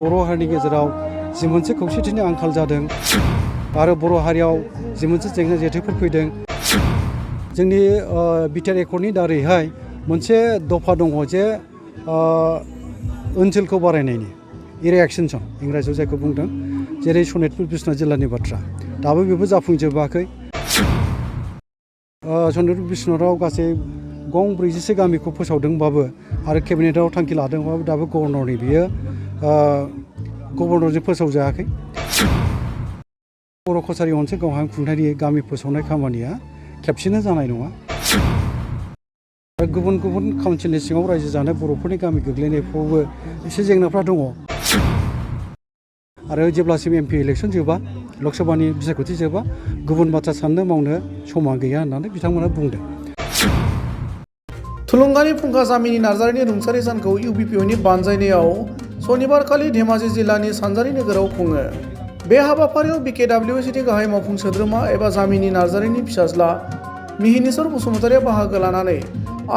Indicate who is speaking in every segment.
Speaker 1: बर' हारिनि गेजेराव जि मोनसे खौसेथिनि आंखाल जादों आरो बर' हारियाव जि मोनसे जेंना जेथोफोर फैदों जोंनि बिटिआर एकर्डनि दारैहाय मोनसे दफा दङ जे ओनसोलखौ बारायनायनि एरिया एक्सटेनसन इंराजियाव जायखौ बुंदों जेरै सनितपुर बिश्वनाथ जिल्लानि बाथ्रा दाबो बेबो जाफुंजोबाखै सनितपुर बिश्वनाथाव गासै गं 40 गामिखौ फोसावदोंबाबो आरो केबिनेटआव थांखि लादोंबाबो दाबो गभर्नरनि बियो गभर्नरजों फोसावजायाखै बर' कसारि ओनसोल गावहा खुंथायनि गामि फोसावनाय खामानिया खेबसेनो जानाय नङा गुबुन गुबुन काउन्सिलनि सिङाव रायजो जानाय बर'फोरनि गामि गोग्लैनायफ्रावबो एसे जेंनाफ्रा दङ आरो जेब्लासिम एमपि इलेक्सन जोबा लकसभानि बिसायख'थि जोबा गुबुन बाथ्रा साननो मावनो समा गैया होननानै बिथांमोना बुंदों
Speaker 2: थुलुंगानि फुंखा जामिनी नार्जारिनि रुंसारि सानखौ इउपिपिअनि बानजायनायाव सनिबारखालि धेमाजि जिल्लानि सानजारि नोगोराव खुङो। बे हाबाफारियाव बिकेडब्लिउसिनि गाहाय मावफुं सोद्रोमा एबा जामिनी नार्जारिनि फिसाज्ला मिहिनीश्वर बसुमतारिया बाहागो लानानै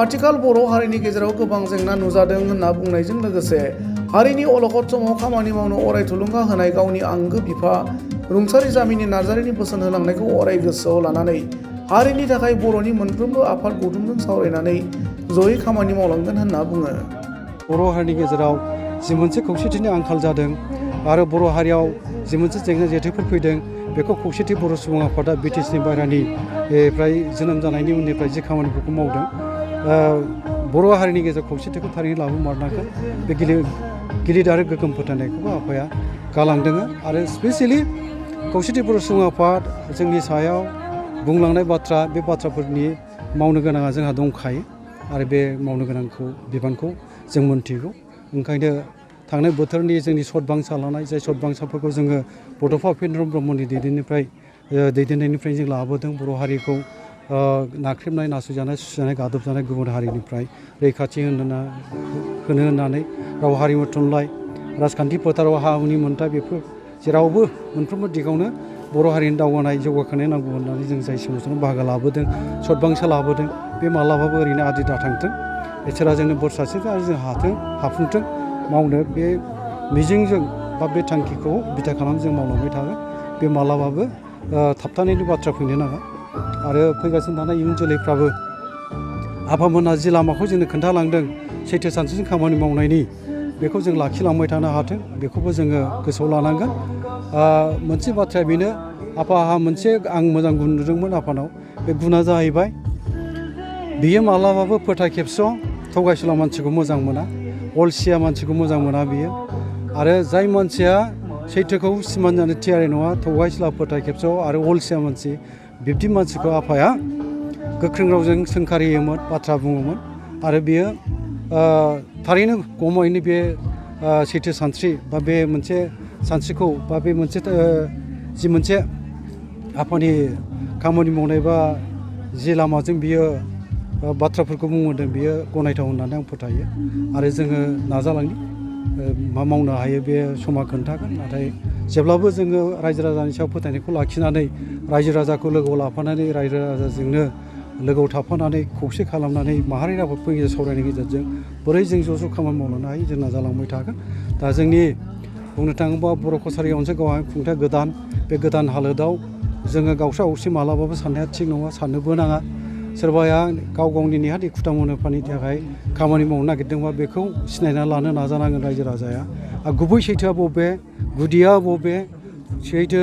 Speaker 2: आथिखाल बर' हारिनि गेजेराव गोबां जेंना नुजादों होनना बुंनायजों लोगोसे हारिनि अलखद समाव खामानि मावनो अराय थुलुंगा होनाय गावनि आंगो बिफा रुंसारि जामिनी नार्जारिनि बोसोन होलांनायखौ अराय गोसोआव लानानै हारिनि थाखाय बर'नि मोनफ्रोमबो आफाद गौथुमजों सावरायनानै जयै खामानि मावलांगोन होनना बुङो।
Speaker 1: बर' हारिनि गेजेराव जि मोनसे खौसेथिनि आंखाल जादों आरो बर' हारियाव जि मोनसे जेंना जेथोफोर फैदों बेखौ खौसेथि बर' सुबुं आफादा बिटिसिनि बायह्रानिफ्राय जोनोम जानायनि उननिफ्राय जि खामानिफोरखौ मावदों बर' हारिनि गेजेराव खौसेथिखौ थारैनो लाबोमारनांगोन बे गिलिर आरो गोगोम फोथायनायखौबो आफाया गालांदों आरो स्पेसियेलि खौसेथि बर' सुबुं आफाद जोंनि सायाव बुंलांनाय बाथ्रा बे बाथ्राफोरनि मावनो गोनाङा जोंहा दंखायो आरो बे मावनो गोनांखौ बिबानखौ जों मोनथिगौ ओंखायनो थांनाय बोथोरनि जोंनि सतबांसा लानाय जाय सतबांसाफोरखौ जोङो बड'फा उपेन्द्र ब्रह्मनि दैदेननायनिफ्राय जों लाबोदों बर' हारिखौ नाख्रेबनाय नासयजानाय सुजानाय गादबजानाय गुबुन हारिनिफ्राय रैखाथि होनो होननानै राव हारिमु थुनलाइ राजखान्थि फोथाराव हा हुनि मोन्थाय बेफोर जेरावबो मोनफ्रोमबो दिगावनो बर' हारिनि दावगानाय जौगाखांनाय नांगौ होननानै जों जाय सोमावसाराव बाहागो लाबोदों सतबांसा लाबोदों बे मालाबाबो ओरैनो आद्रि दाथांथों इसोरा जोंनो बोर सारस्रिथों आरो जों हाफुंथों मावनो बे मिजिंजों बा बे थांखिखौ बिथा खालामनानै जों मावलांबाय थागोन बे मालाबाबो थाबथानायनि बाथ्रा फैनो नाङा आरो फैगासिनो थानाय इयुन जोलैफ्राबो आफामोनहा जि लामाखौ जोंनो खोन्थालांदों सैथो सानस्रिजों खामानि मावनायनि बेखौ जों लाखिलांबाय थानो हाथों बेखौबो जोङो गोसोआव लानांगोन मोनसे बाथ्राया बेनो आफाहा मोनसे आं मोजां गुन नुदोंमोन आफानाव बे गुना जाहैबाय बियो मालाबाबो फोथाय खेबस' थगायसुला मानसिखौ मोजां मोना अलसिया मानसिखौ मोजां मोना बियो आरो जाय मानसिया सैथोखौ सिमान जानो थियारि नङा थगायसुला फोथाय खेबस' आरो अलसिया मानसि बिब्दि मानसिखौ आफाया गोख्रों रावजों सोंखारियोमोन बाथ्रा बुङोमोन आरो बियो थारैनो गमायैनो बे सैथो सानस्रि बा बे मोनसे सानस्रिखौ बा बे मोनसे जि मोनसे आफानि खामानि मावनाय बा जि लामाजों बियो बाथ्राफोरखौ बुंदों बियो गनायथाव होननानै आं फोथायो आरो जोङो नाजालांनि मा मावनो हायो बे समा खोन्थागोन नाथाय जेब्लाबो जोङो रायजो राजानि सायाव फोथायनायखौ लाखिनानै रायजो राजाखौ लोगोआव लाफानानै रायजो राजाजोंनो लोगोआव थाफानानै खौसे खालामनानै माहारियारि आफादफोरनि गेजेरजों सावरायनायनि गेजेरजों बोरै जों ज' ज' खामानि मावलांनो हायो जों नाजालांबाय थागोन दा जोंनि बुंनो थाङोबा बर' कसारि ओनसोल गावहा खुंथाय गोदान बे गोदान हालोदाव जोङो गावस्रा असे मालाबाबो साननाया थिग नङा साननोबो नाङा सोरबाया गाव गावनि नेहाद एखुथा मुलाम्फानि थाखाय खामानि मावनो नागिरदोंबा बेखौ सिनायना लानो नाजानांगोन रायजो राजाया आरो गुबै सैथोआ बबे गुदिया बबे सैथो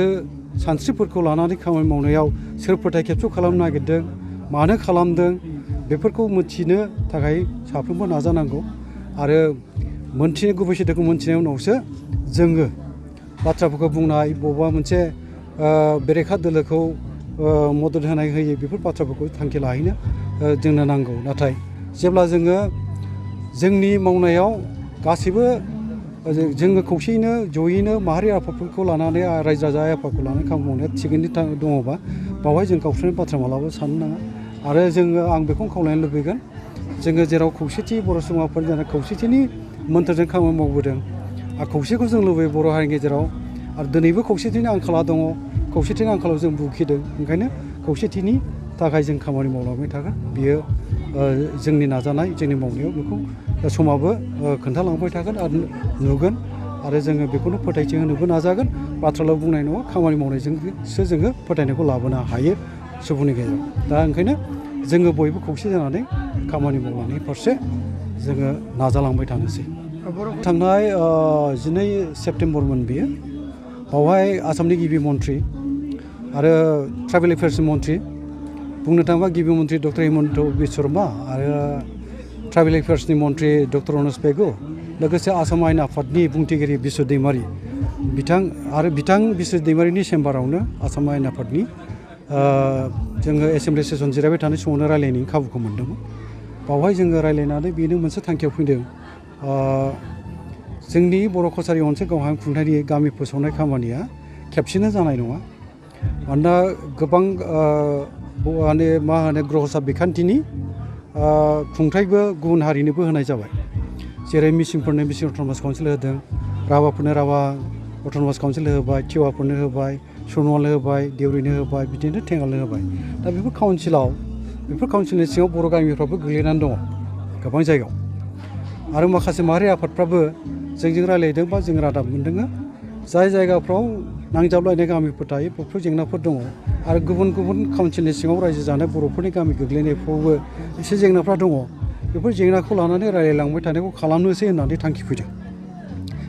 Speaker 1: सानस्रिफोरखौ लानानै खामानि मावनायाव सोर फोथाय खेबस' खालामनो नागिरदों मानो खालामदों बेफोरखौ मिथिनो थाखाय साफ्रोमबो नाजानांगौ आरो मोनथिनो गुबै सैथोखौ मोनथिनायनि उनावसो जोङो बाथ्राफोरखौ बुंनाय बबेबा मोनसे बेरेखा दोलोखौ मदद होनाय होयो बेफोर बाथ्राफोरखौ थांखि लाहैनो जोंनो नांगौ नाथाय जेब्ला जोङो जोंनि मावनायाव गासैबो जोङो खौसेयैनो जयैनो माहारि आफादफोरखौ लानानै रायजो राजा आफादखौ लानानै खामानि मावनाया थिगैनो दङबा बावहाय जों गावस्रानि बाथ्रा मालाबाबो साननो नाङा आरो जोङो आं बेखौनो खावलायनो लुबैगोन जोङो जेराव खौसेथि बर' सुबुंफोर जानाय खौसेथिनि मोन्थोरजों खामानि मावबोदों आरो खौसेखौ जों लुबैयो बर' हारिनि गेजेराव आरो दिनैबो खौसेथिनि आंखाला दङ खौसेथिनि आंखालाव जों भुगिदों ओंखायनो खौसेथिनि थाखाय जों खामानि मावलांबाय थागोन बियो जोंनि नाजानाय जोंनि मावनायाव बेखौ समाबो खोन्थालांबाय थागोन आरो नुगोन आरो जोङो बेखौनो फोथायथि होनोबो नाजागोन बाथ्राल' बुंनाय नङा खामानि मावनायजोंसो जोङो फोथायनायखौ लाबोनो हायो सुबुंनि गेजेराव दा ओंखायनो जोङो बयबो खौसे जानानै खामानि मावनायनि फारसे जोङो नाजालांबाय थानोसै थांनाय 12 सेप्तेम्बरमोन बियो बावहाय आसामनि गिबि मन्थ्रि आरो ट्राइबेल एफेयार्सनि मन्थ्रि बुंनो थाङोबा गिबि मन्थ्रि डक्टर हिमन्त बिश्व शर्मा आरो ट्राइबेल एफेयार्सनि मन्थ्रि डक्टर अनस पेगु लोगोसे आसाम आयेन आफादनि बुंथिगिरि बिश्व दैमारि बिथां बिश्व दैमारिनि चेम्बारावनो आसाम आयेन आफादनि जोङो एसेमब्लि सेसन जिरायबाय थानाय समावनो रायलायनायनि खाबुखौ मोन्दोंमोन बावहाय जोङो रायलायनानै बेनो मोनसे थांखियाव फैदों जोंनि बर' कसारि ओनसोल गावहा खुंथायनि गामि फोसावनाय खामानिया खेबसेनो जानाय नङा मानोना गोबां मा होनो ग्रहसा बिखान्थिनि खुंथायबो गुबुन हारिनोबो होनाय जाबाय जेरै मिसिंफोरनो मिसिं अट'नमास काउन्सिल होदों राभाफोरनो राभा अट'नमास काउन्सिल होबाय टिवाफोरनो होबाय सनवालनो होबाय देउरिनो होबाय बिदिनो टेंगालनो होबाय दा बेफोर काउन्सिलनि सिङाव बर' गामिफ्राबो गोग्लैनानै दङ गोबां जायगायाव आरो माखासे माहारि आफादफ्राबो जोंजों रायलायदों बा जों रादाब मोनदों जाय जायगाफ्राव नांजाबलायनाय गामिफोर थायो बेफोर जेंनाफोर दङ आरो गुबुन गुबुन काउन्सिलनि सिङाव रायजो जानाय बर'फोरनि गामि गोग्लैनायफ्रावबो एसे जेंनाफ्रा दङ बेफोर जेंनाखौ लानानै रायलायलांबाय थानायखौ खालामनोसै होननानै थांखि फैदों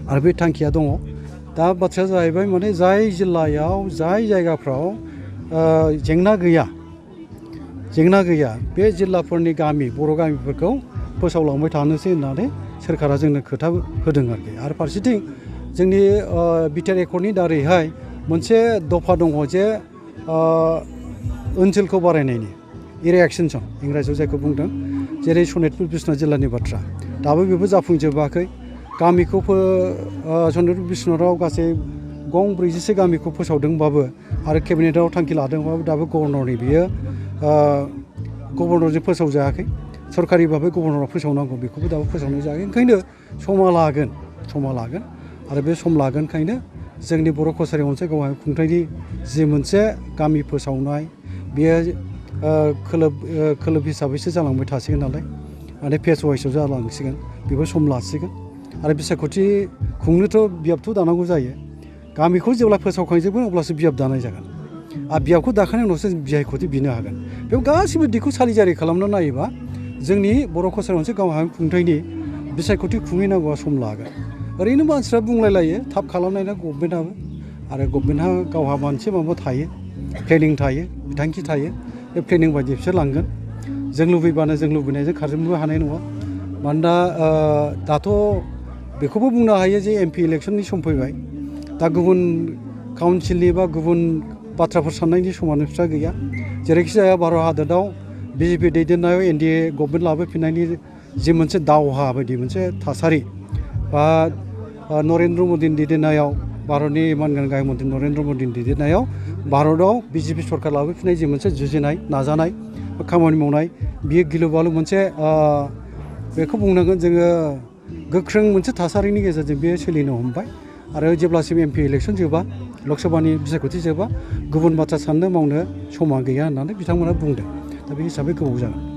Speaker 1: आरो बे थांखिया दङ दा बाथ्राया जाहैबाय माने जाय जिल्लायाव जाय जायगाफ्राव जेंना गैया बे जिल्लाफोरनि गामि बर' गामिफोरखौ फोसावलांबाय थानोसै होननानै सोरखारा जोंनो खोथा होदों आरो फारसेथिं जोंनि बिटिआर एकर्डनि दारैहाय मोनसे दफा दङ जे ओनसोलखौ बारायनायनि एरिया एक्सटेनसन इंराजियाव जायखौ बुंदों जेरै सनितपुर बिश्वनाथ जिल्लानि बाथ्रा दाबो बेबो जाफुंजोबाखै गामिखौ सनितपुर बिश्वनाथाव गासै 40 गामिखौ फोसावदोंबाबो आरो केबिनेटआव थांखि लादोंबाबो दाबो गभर्नरनि बियो गभर्नरजों फोसावजायाखै सरकारि भाबै गभर्नरा फोसावनांगौ बेखौबो दाबो फोसावनाय जायाखै ओंखायनो समा लागोन आरो बे सम लागोनखायनो जोंनि बर' कसारि ओनसोल गावहा खुंथायनि जि मोनसे गामि फोसावनाय बेयो खोलोब हिसाबैसो जालांबाय थासिगोन नालाय माने फेस वाइसआव जालांसिगोन बेबो सम लासिगोन आरो बिसायख'थि खुंनोथ' बियाबथ' दानांगौ जायो गामिखौ जेब्ला फोसावखांजोबगोन अब्लासो बियाब दानाय जागोन आरो बियाबखौ दाखांनायनि उनावसो बिसायख'थि बिनो हागोन बेयाव गासिबो दिगखौ सालिजारि खालामना नायोबा जोंनि बर' कसारि ओनसोल गावहा खुंथायनि बिसायख'थि खुंहैनांगौआ सम लागोन ओरैनो मानसिफ्रा बुंलायलायो थाब खालामनायना गभर्नमेन्टआबो आरो गभर्नमेन्टहा गावहा मोनसे माबा थायो प्लेनिं थायो बिथांखि थायो बे प्लेनिं बायदि बिसोर लांगोन जों लुबैबानो जों लुबैनायजों खारजोबनोबो हानाय नङा मानोना दाथ' बेखौबो बुंनो हायो जे एमपि इलेक्सननि सम फैबाय दा गुबुन काउन्सिलनि बा गुबुन बाथ्राफोर साननायनि समानोफ्रा गैया जेरैखि जाया भारत हादराव बिजेपि दैदेननायाव एनडिए गभर्नमेन्ट लाबोफिननायनि जि मोनसे दावहा बायदि मोनसे थासारि बा नरेन्द्र मदिनि दैदेननायाव भारतनि मानगोनां गाहाय मन्थ्रि नरेन्द्र मदिनि दैदेननायाव भारतआव बिजेपि सरकार लाबोफिननाय जि मोनसे जुजिनाय नाजानाय बा खामानि मावनाय बियो गिलु बालु मोनसे बेखौ बुंनांगोन जोङो गोख्रों मोनसे थासारिनि गेजेरजों बेयो सोलिनो हमबाय आरो जेब्लासिम एमपि इलेक्सन जोबा लकसभानि बिसायख'थि जोबा गुबुन बाथ्रा साननो मावनो समा गैया होननानै बिथांमोना बुंदों दा बे हिसाबै गोबाव जागोन